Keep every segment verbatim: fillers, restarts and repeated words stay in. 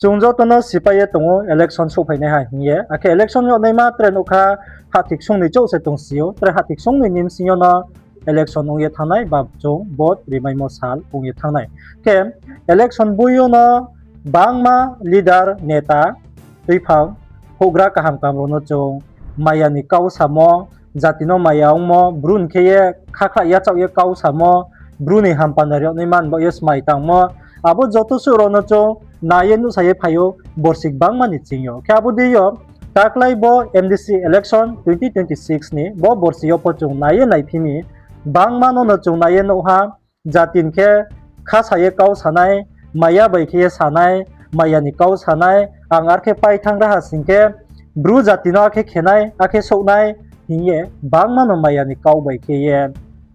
Chung joto no sipai ye tong ou election souhphai nai ha hing ye. Akhe election yag naima tre nouhkha hahthik sung noi chouh se tongsi ou. Tre hahthik sung noi ni bsing yo no election ong ye thanng nai ba chung vote rimaimo sal ong ye thanng nai. Khe election boi yo no bangma leader, neta, tuiphang, houhgra kaham kaham rao no chung maya ni kau samo, jati no maya ongmo, Bru ni khe ye khakhlai yachaoh ye kau samo, Bru ni hampanda ri yag naima ni baoh ye smai tangmo, abo joto suh rao no chung nai ye nuhsa ye phai ou borsi gbangma ni ching yo. Khe abo dei yo taklái bo M D C election twenty twenty-six ni bo borsi yo pho chung nai ye naiphi mi, bangma no no chung nai ye nuh ha, jati ni khe khasa ye kau sanai, maya bai khe ye sanai, maya ni kau sanai, ang ar khe pai thanng ra ha sing khe, Bru jati no akhe khe nai, akhe souh nai, hing ye bangma no maya ni kau bai khe ye,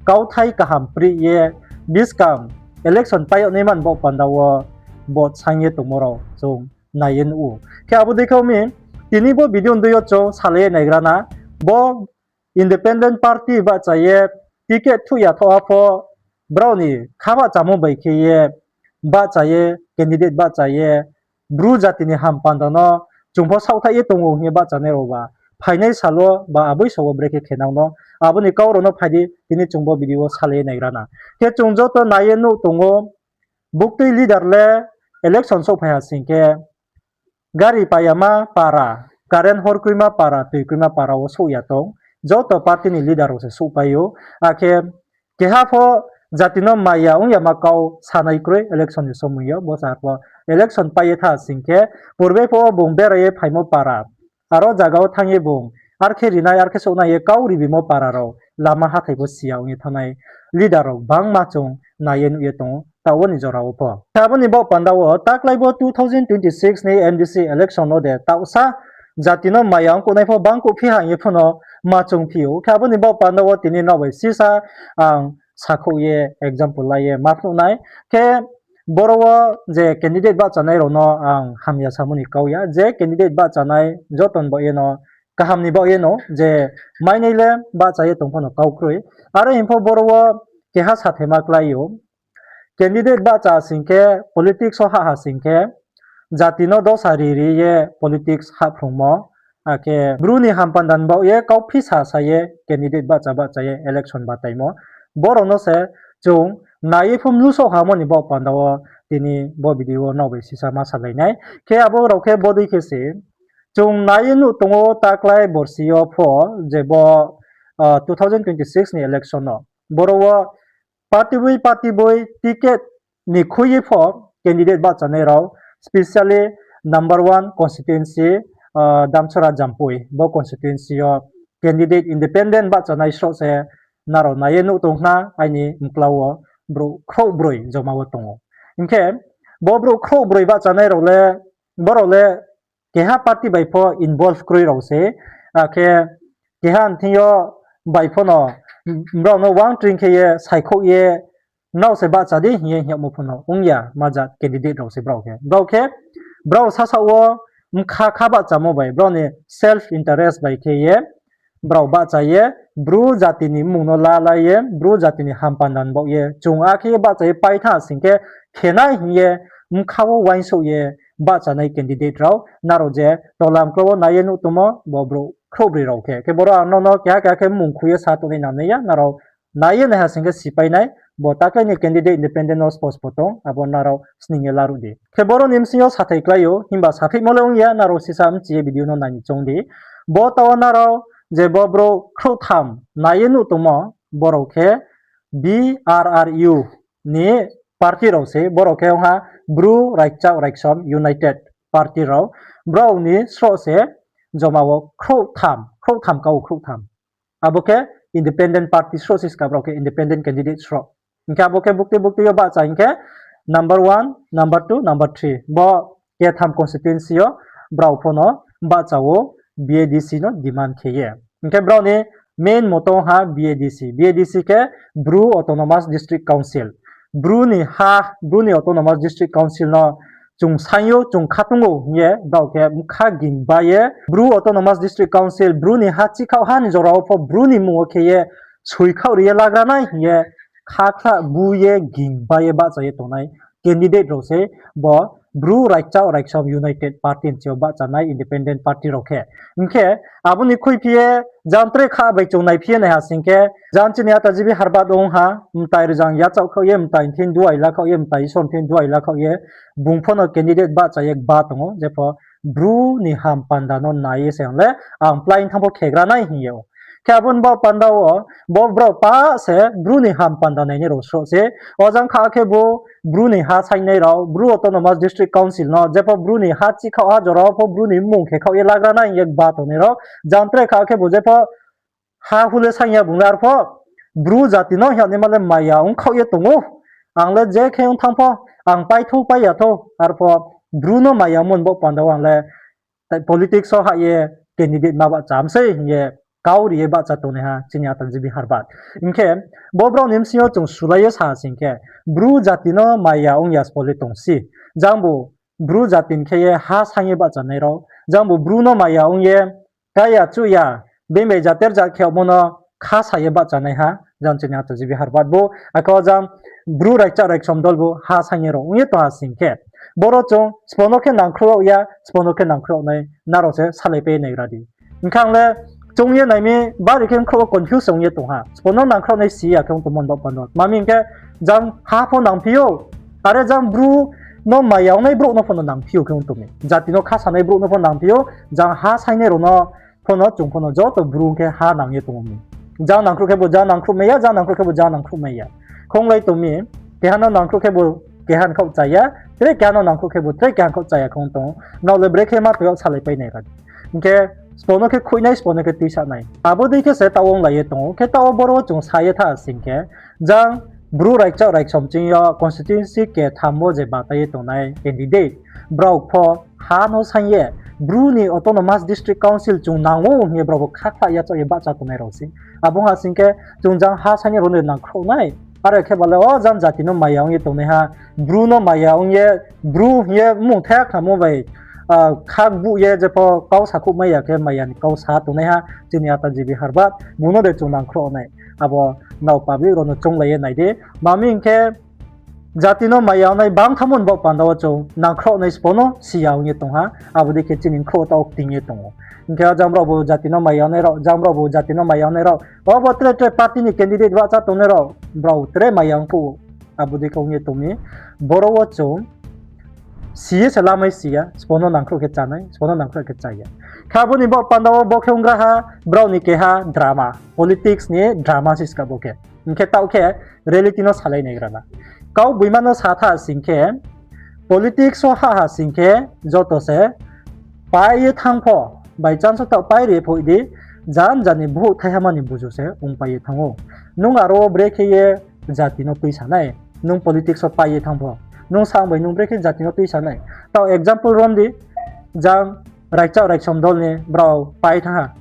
kauthai kaham prih ye, buskang election pai yag naima ni baoh panda wo vote saing ye tongmo rao chung nai ye nuh ou. Khe abo dei khe mi, tini bo video ni dei yo chung salai ye naigra na, bo independent party bahcha ye ticket thuh ya thaoh ha pho, brao ni kha bahchamo bai khe ye bahcha ye, candidate bahcha ye, Bru jati ni hampanda no chung pho saohthaih ye tong ou hing ye bahchanai rao ba, phainai sal wo ba aboi sal wo brekhe khe nang no, abo ni kau rao no phai di, tini chung bo video wo salai ye naigra na. Khe chung joto nai ye nuh tong ou, buktui leader le election souhphai ha sing khe, gari payama para, current horkroima para, toikroima para wo souh ya tong, joto party ni leader rao se souhpai ou, akhe keha pho jati no maya ong yama kau sanai kroi election ni somoi yo, bo sa pho election pai ye tha sing khe, purbe pho bung berai ye phaimo para, aro zaga wo thanng ye bung ar khe rinai, ar khe souhnai ye kau ribimo para rao lama hathái pho si ya ong ye thanngnai leader rao gbangma chung nai ye nuh ye tong ou, taoh wo ni jora wo pho. Khe abo ni baoh panda wo taklái bo two thousand twenty-six ni M D C election no de taohsa jati no maya ongkuhnai pho bangkuhphi ha hing ye pho no ma chungphi ou. Khe abo ni baoh panda wo tini nrao bai sisa ang sakhouh ye example lai ye ma phnuh nai. Khe boro wo je candidate bahchanai rao no ang hamya samo ni kau ya, je candidate bahchanai joto ni baoh ye no, kaham ni baoh ye no, je mainai le bahcha ye tong pho no kau kroi. Are hing pho boro wo keha sathaima klái ou. Candidate bahcha sing khe, politics wo hah ha sing khe, jati no dosa ri ri ye politics hahphrungmo, akhe Bru ni hampanda ni baoh ye kau phisa sa ye candidate bahcha bahcha ye election bataimo. Boro no se chung nai ye pho mnusoh hamo ni baoh panda wo tini bo video wo nrao bai sisa ma salai nai. Khe abo rao khe bodei khe se chung nai ye nuh tong ou taklái borsi yo pho je bo, ah, two thousand twenty-six ni election no boro wo party boi party boi ticket ni khui ye pho candidate bahchanai rao, specially number one constituency, ah, Damcherra Jampui, bo constituency yo candidate independent bahchanai sroh se nrao nai ye nuh tong khna, aini mkla wo brouh khrouhbroi joma wo tong ou. Hing khe bo brouh khrouhbroi bahchanai rao le, brao le keha party bai pho involve kroi rao se, akhe keha nthing yo bai pho no brao no wang tring khe ye saikhouh ye, nrao se bahcha di hing ye hing yagmo pho no ong ya, ma jat candidate rao se brao khe. Brao khe, brao sasaoh wo bkha kha bahchamo bai, brao ni self interest bai khe ye, brao bahcha ye, Bru jati ni mmung no lalai ye, Bru jati ni hampanda ni baoh ye, chung akhe ye bahcha ye pai thanng sing khe, khe nai hing ye, bkha wo uaingsouh ye, bahchanai candidate rao, nrao je tola mkla wo nai ye nuh tongmo, bo brouh khrouhbroi rao khe. Khe boro ang nrao no keha keha khe mmung khui ye sa tongnai nangnai ya, nrao nai ye naiha sing khe sipai nai, bo taklái ni candidate independent no spo spo tong, abo nrao sning ye laruh di. Khe boro ni bsing yo sathai klái ou, himba sathaimo le ong ya, nrao sisa mchi ye video no nai ni choung di. Bo taoh wo nrao je bo brouh khrouhtham nai ye nuh tongmo, borao khe B R R U ni party rao se, borao khe ong ha Bru Raichaoh Raisom United Party rao, brao ni sroh se joma wo khrouhtham, khrouhtham kau khrouhtham. Abo khe independent party sroh se ska, brao khe independent candidate sroh. Hing khe abo khe buktui buktui yo bahcha hing khe number one, number two, number three. Bo ketham constituency yo brao pho no bahcha ou B A D C no demand khe ye. Hing khe brao ni main motto ha B A D C. B A D C khe Bru Autonomous District Council. Bru ni ha, Bru ni Autonomous District Council no chung saing ou, chung khatung ou hing ye, brao khe bkha ging bai ye, Bru Autonomous District Council, Bru ni ha chikhaoh ha ni jora wo pho Bru ni mmung wo khe ye, soikhaoh ri ye lagra nai hing ye, khakhla bu ye ging bai ye bahcha ye tongnai candidate rao se bo Bru Raichaoh Raisom United Party ni thing yo bahchanai independent party rao khe. Hing khe abo ni khuiphi ye jang tre kha bai chung naiphi ye naiha sing khe, jang chini ata G B Harbad ong ha, mtai rzang yachaoh khaoh ye, mtai thing duai la khaoh ye, mtai Isor thing duai la khaoh ye, bung pho no candidate bahcha ye gba tong ou, jepho Bru ni ham panda no nai ye se ang le ang plái thanng pho khegra nai hing ye ou. Khe abo ni baoh panda wo, bo brao pa se Bru ni ham panda nainai rao sroh se, o jang kha khebu Bru ni ha saingnai rao, Bru Autonomous District Council no, jepho Bru ni ha chih khaoh ha jora wo pho Bru ni mmung khe khaoh ye lagra nai hing ye gba tongnai rao, jang tre kha khebu jepho ha hu le saing ya bung le arpho Bru jati no hing yag naima le maya ong khaoh ye tong ou. Ang le je khe ong thanng pho, ang pai thou pai ya thou, arpho Bru no maya ongmo ni baoh panda wo ang le politics wo hah ye candidate ma bahcha mi sei hing ye kau ri ye bahcha tongnaiha chini ata G B Harbad. Hing khe bo brao ni bsing yo chung sulai ye sa sing khe, Bru jati no maya ong ya sbo le tong si. Jangbu Bru jati ni khe ye ha saing ye bahchanai rao, jangbu Bru no maya ong ye, kaya chuh ya, bini bai jater jat khe yagmo no kha sa ye bahchanaiha, jang chini ata G B Harbad bo, akhe o jang Bru Raichaoh Raisom dol bo ha saing ye rao ong ye tong ha sing khe, boro chung sbo no khe nangkhruh yag ya, sbo no khe nangkhruh yag nai, nrao se salaipai naigra di. Hing khe ang le chung ye nai mi, bari khe bkhrouh wo confuse ong ye tong ha. Sbo no nangkhruh nai si ya khe ong tongmo ni baoh panda. Tma mi hing khe, jang ha pho nangphi ou, are jang Bru no maya ongnai brouh no pho no nangphi ou khe ong tong mi. Jati no kha sanai brouh no pho nangphi ou, jang ha saingnai rao no pho no chung pho no joto Bru khe ha nang ye tong ou mi. Jang nangkhruh khebu jang nangkhruh mai ya, jang nangkhruh khebu jang nangkhruh mai ya. Khonglai tong mi, keha no nangkhruh khebu keha ni khaoh cha ya, tre keha no nangkhruh khebu tre keha ni khaoh cha ya khe ong tong ou. Nrao le brekhe ma tong yag salaipai naigra di. Hing khe sbo no khe khuihnai, sbo no khe tuisa nai. Abo dei khe se taoh onglai ye tong ou. Khe taoh wo boro wo chung sa ye tha sing khe, jang Bru Raichaoh Raisom ching yo constituency ketham wo je batai ye tongnai candidate, brao pho ha no saing ye, Bru ni Autonomous District Council chung nang ou hing ye brao bo khakhlah yachaoh ye bahcha tongnai rao se. Abo ong ha sing khe chung jang ha saing ye rao no nangkhruh nai. Are khe ba le o jang jati no maya ong ye tongnaiha, Bru no maya ong ye, Bru hing ye mmung thaiha khnamo bai, khakbuh ye jepho kau sakhouh mai ya khe maya ni kau sa tongnaiha chini ata G B Harbad, bung no de chung nangkhruh nai. Abo nrao public rao no chounglai ye nai di. Tma mi hing khe, jati no maya ongnai bangthamo ni baoh panda wo chung nangkhruh nai sbo no si ya ong ye tong ha, abo dei khe chini bkhrouh taoh kting ye tong ou. Hing khe o jang brao bo jati no maya ongnai rao, jang brao bo jati no maya ongnai rao, obo tre tre party ni candidate bahcha tongnai rao, brao tre maya ongkhouh ou, abo dei khe ong ye tong mi. Boro wo chung si ye se lamai si ya, sbo no nangkhruh khe chá nai, sbo no nangkhruh khe chá ya. Khe abo ni baoh panda wo bo khe onggra ha, brao ni keha drama, politics ni drama se ska bo khe. Hing khe taoh khe reality no salai naigra na. Kau boima no sa tha sing khe, politics wo hah ha sing khe, joto se pai ye thanng pho, by chance wo taoh pai ri phoih di, jan jan ni bhouh thaiha ma ni buzu se ongpai ye thanng ou. Nung aro wo brekhe ye jati no tuisa nai, nung politics wo pai ye thanng pho, nung sang bai nung brekhe jati no tuisa nai. Taoh example rom di, jang Raichaoh Raisom dol ni brao pai thanng ha.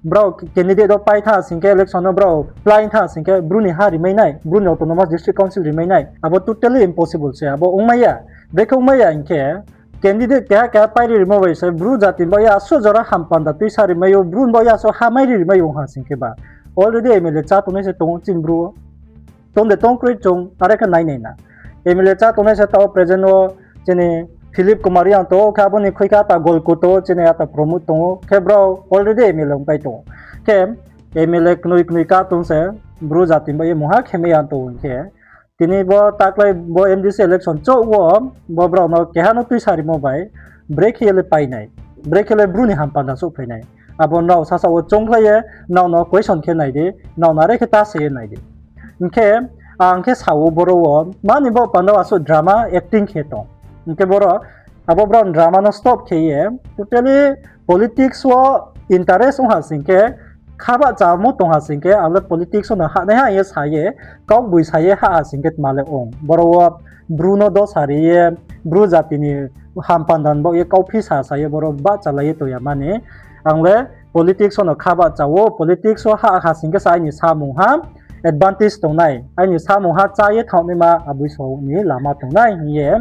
Brao candidate wo pai thanng ha sing khe, election no brao plái thanng ha sing khe, Bru ni ha rimai nai, Bru ni Autonomous District Council rimai nai. Abo totally impossible se, abo ongmai ya. Brekhe ongmai ya hing khe, candidate keha keha pai ri rimo bai se, Bru jati ni baoh ye asuh jora ham panda tuisa rimai ou, Bru ni baoh ye asuh ha mai ri rimai ou ong ha sing khe ba. Already M L A chá tongnai se tong ou chini Bru wo. Tong de tong kroi chung, are khe nai nai na. M L A chá tongnai se taoh present wo chini Philip Kumar Reang tong ou, khe abo ni khui khe ata Golku tong ou, chini ata Pramod tong ou, khe brao already M L A ongpai tong ou. Khe M L A knoi knoi ka tong se, Bru jati ni baoh ye mungha khe mai ya tong ou hing khe, tini bo taklái bo M D C election chouh wo, bo brao no keha no tuisa rimo bai, brekhe ye le pai nai, brekhe le Bru ni ham panda souhphai nai. Abo nrao sasa wo choungkhlai ye, nrao no question khe nai di, nrao no are khe ta se ye nai di. Hing khe, ang khe sa ou boro wo, mani baoh panda wo asuh drama acting khe tong. Hing khe boro, abo brao drama no stop khe ye, totally politics wo interest ong ha sing khe, kha bahchamo tong ha sing khe, ang le politics wo no hahnai ha hing ye sa ye, kaugboisa ye hah ha sing khe tma le ong. Boro wo Bru no dosa ri ye, Bru jati ni ham panda ni baoh ye kauphi sa sa ye boro bahchalai ye tong ya mani. Ang le politics wo no kha bahcha ou, politics wo hah ha sing khe sa aini samungha advantage tongnai, aini samungha chá ye thanngnaima aboi so ni lama tongnai hing ye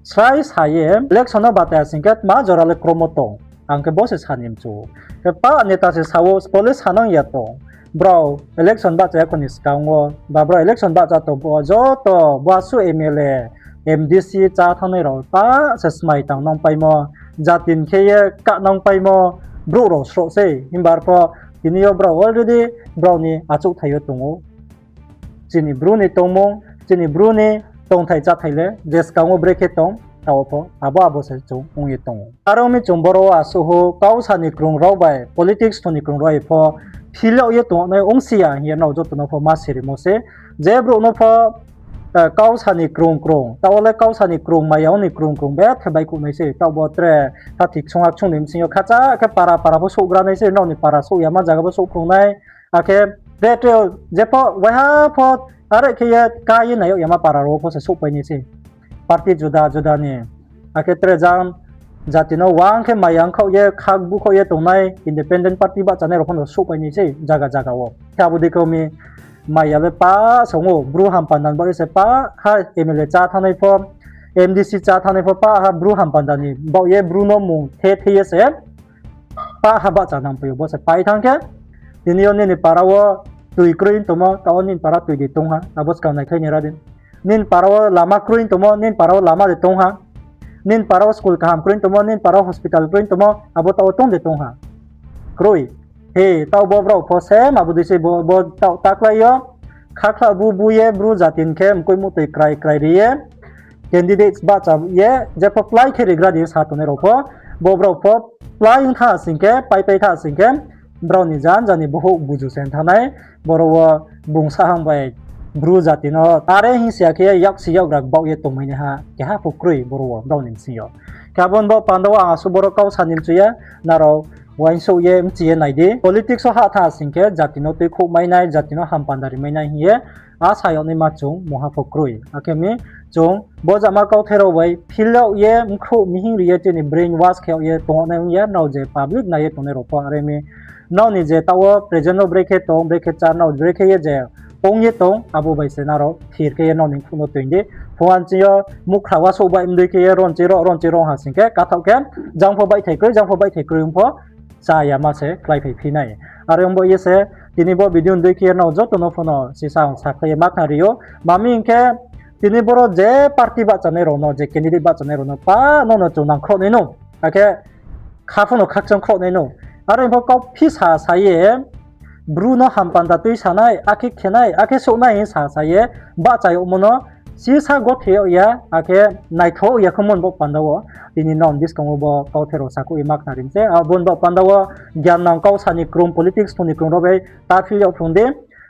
srai sa ye election no batai ha sing khe tma jora le kromo tong. Ang khe bo se sa ni mchu ou. Khe pa neta se sa ou, sbo le sanang ya tong. Brao election bahcha ya kho ni skang wo, ba brao election bahcha tong pho joto bo asuh M L A, M D C chá thanngnai rao ta se smai tang nangpaimo, jati ni khe ye ka nangpaimo brouh rao sroh sei. Himba arpho tini yo brao already brao ni achouhthai yo tong ou. Chini Bru ni tongmung, chini Bru ni tongthai cháthai le je skang wo brekhe tong, taoh pho abo abo se chung ong ye tong ou. Are ong mi chung boro wo asuh hou kau sa ni krung rao bai, politics thong ni krung rao bai pho phil yag ye tongnai ongsi ya hing ye nrao joto no pho ma sirimo se. Je brouh no pho kau sa ni krung krung, taoh wo le kau sa ni krung, maya ong ni krung krung bethe baihkhouh nai se. Taoh bo tre hathi ksung ha ksung ni bsing yo khacha khe para para pho souhgra nai se, nrao ni para souh yama zaga pho souhphrung nai. Akhe tre tre jepho waiha pho are khe ye ka ye nai yag yama para rao pho se souhpai nai se. Party juda juda ni. Akhe tre jang jati no wang khe maya ongkhaoh ye, khakbu khaoh ye tongnai independent party bahchanai rao pho no souhpai nai se zaga zaga wo. Khe abo dei khe mi maya le pa song ou, Bru hampanda ni baoh ye se pa ha M L A chá thanngnai pho, M D C chá thanngnai pho pa ha Bru hampanda ni baoh ye Bru no mung the the ye se pa ha bahcha nangpai ou, bo se pai thanng khe. Tini yo nini para wo tui kroi tongmo, taoh wo nini para tui de tong ha, abo skang naikhlai ni ra di. Nini para wo lama kroi tongmo, nini para wo lama de tong ha. Nini para wo school kaham kroi tongmo, nini para wo hospital kroi tongmo, abo taoh wo tong de tong ha? Kroi. He, taoh bo brao pho se ma bo dei se bo, bo taoh taklái yo. Khakhla bu bu ye Bru jati ni khe mkoih muhtoi krai krai ri ye candidate bahcha ye, jepho plái khe rigra di sa tongnai rao pho, bo brao pho plái ong tha sing khe, paipai tha sing khe, brao ni jan jani bohouh buju se thanng nai, boro wo bung sahang bai Bru jati no are hing si ya khe yaksi yakgra baoh ye tongmai naiha keha pho kroi boro wo brao ni bsing yo. Khe abo ni baoh panda wo ang asuh boro kau sa ni mchu ya, nrao uaingsouh ye mchi ye nai di. Politics wo hah tha sing khe jati no tuikhouh mai nai, jati no hampanda rimai nai hing ye asa yag naima chung mungha pho kroi. Akhe mi chung bo jama kauthai rao bai phil yag ye, mkhrouh mihing ri ye, chini brain wash khe yag ye tong yag nai ong ya, nrao je public nai ye tongnai rao pho are mi. Nrao ni je taoh wo present wo brekhe tong, brekhe chá, nrao brekhe ye je ong ye tong, abo bai se nrao thir khe ye nrao ni khruh no toing di. Phung anching yo mukhra wasouh bai mdei khe ye ronchi ro, ronchi ro ha sing khe, kathaoh khe, jang pho baihthai kroi, jang pho baihthai kroi ong pho, chá yama se kláiphai phi nai. Are ong bo ye se, tini bo video ni dei khe ye nrao joto no pho no sisa ang sakhlai ye ma khna ri ou. Mami hing khe, tini boro je party bahchanai rao no, je candidate bahchanai rao no, pa no no chung nangkhrouh nai nou. Akhe kha pho no khakchang khrouh nai nou. Are pho kau phisa sa ye, Bru no hampanda tuisanai, akhe khenai, akhe souhnai hing sa sa ye, bahcha yagmo no sisa gothe yag ya, akhe naitho yag ya khe mon bo panda wo. Tini nrao ni buskang wo bo kauthai rao sakhouh ye ma khna ri se. Abo ni bo panda wo gyan nang kau sa ni krung, politics thong ni krung rao bai ta phil yag phrung di.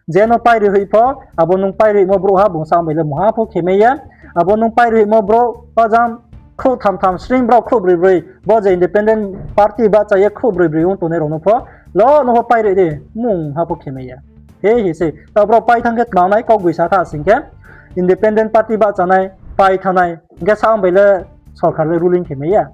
Je no pairi hoih pho, abo nung pairi hoihmo brouhha bung sa bai le mungha pho khemai ya. Abo nung pairi hoihmo brouh, pajang khrouh tham tham sring brao khrouh broi broi, bo je independent party bahcha ye khrouh broi broi ong tongnai rao no pho, lo no pho pairi di, mungha pho khemai ya. He he se, taoh brao pai thanng khe tma ong nai, kau gboisa tha sing khe, independent party bahchanai, pai thanngnai, hing khe sa bai le sorkar le ruling khemai ya.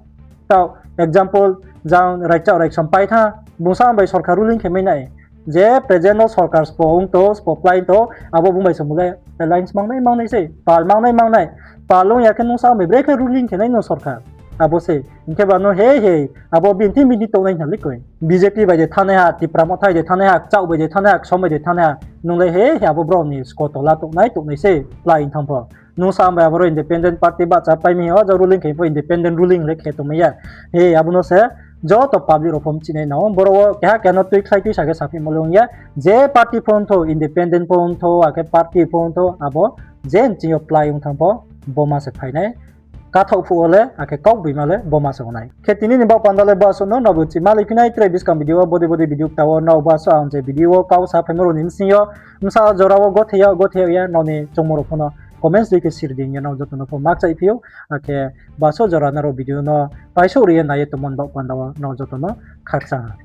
Taoh example, jang Raichak Raisom pai tha, bung sa bai sorkar ruling khemai nai. Je present no sorkar spo ong to, spo plái to, abo bung bai se mung le alliance mangnai mangnai se, pal mangnai mangnai. Pal ong ya khe nung sa bai brekhe ruling khenai no sorkar? Abo se, hing khe ba no he he, abo bini thing bini tongnai hna le koi. B J P bai de thanngnai ha, Tipra Motha bai de thanngnai ha, Kchaoh bai de thanngnai ha, Ksom bai de thanngnai ha, nung le he he abo brao ni skotola tongnai tongnai se, plái ong thanng pho. Nung sa bai abo ro independent party bahcha pai mi hing, o jang ruling khe pho independent ruling le khe tongmai ya. He, abo no se joto public rao pho mchinai nang ou. Boro wo keha keha no tuikhlai tuisa khe saphimo le ong ya. Je party pho ong thou, independent pho ong thou, akhe party pho ong thou, abo je nching yo plái ong thanng pho, bo ma se phai nai. Kathaoh phuh wo le, akhe kaugboima le bo ma se ong nai. Khe tini ni baoh panda le bo asuh no, nrao bo chima lai phi nai tre buskang video wo, bodei bodei video kta wo, nrao bo asuh ang je video wo kau sa phaimo rao ni bsing yo, bsa jora wo gothe yag, gothe yag ya, nrao ni choungmo rao pho no comments dei khe sir di hing ye nrao joto no pho ma kchaih phi ou, akhe bo asuh jora nrao video no paisouh ri ye nai ye tongmo ni baoh panda wo nrao joto no khakchang ha.